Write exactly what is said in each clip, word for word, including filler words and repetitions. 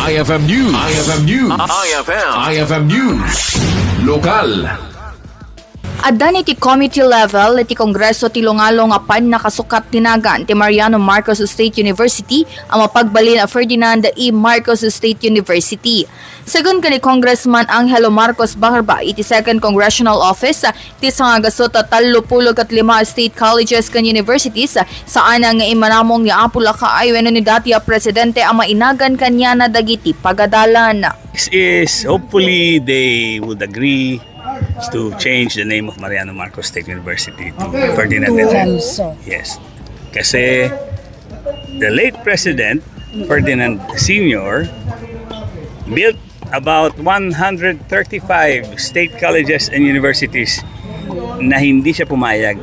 I F M News. I F M News. I F M. I F M News. Lokal. Adda iti committee level iti Kongreso ti lungalo nga pannakasukat ti nagan ti Mariano Marcos State University a mapagbalin a Ferdinand E. Marcos State University. Segun ken ni Congressman Angelo Marcos Barba iti Second Congressional Office, ti sangagasut a tallo pulo ket lima a state colleges ken universities, saan nga immanamong ni Apo Lakay wenno ni dati a presidente a mainagan kaniana dagiti pagadalan. Next is, hopefully, they would agree to change the name of Mariano Marcos State University to Ferdinand Two F M. Yes. Kasi the late President Ferdinand Senior built about one hundred thirty-five state colleges and universities na hindi siya pumayag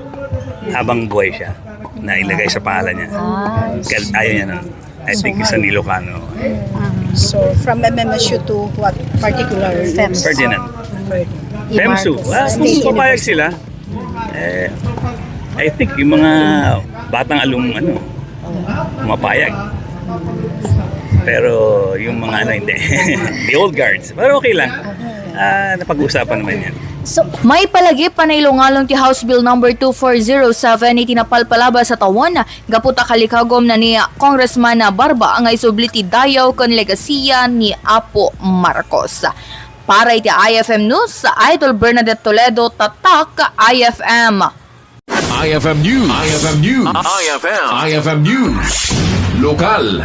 habang buhay siya na ilagay sa pangalan niya. Ah, Kaya ayaw niya nun. I think it's an Ilocano. So, from M M S U to what particular? FEMS. Ferdinand. FEMSU. Ah, kung pumayag sila, eh, I think yung mga batang alum, ano, mapayag. Pero yung mga ano, hindi. The old guards. Pero okay lang. Ah, napag-uusapan naman yan. So, maipalagip a nailungalon ti House Bill number two four zero seven iti napalpalabas a tawen, gapu ta kalikagumna ni Congressman Barba nga isubli ti dayaw ken legasiya ni Apo Marcos. Para iti I F M News, Idol Bernadette Toledo, Tatak I F M. I F M News. I F M News. I F M. I F M News. Lokal.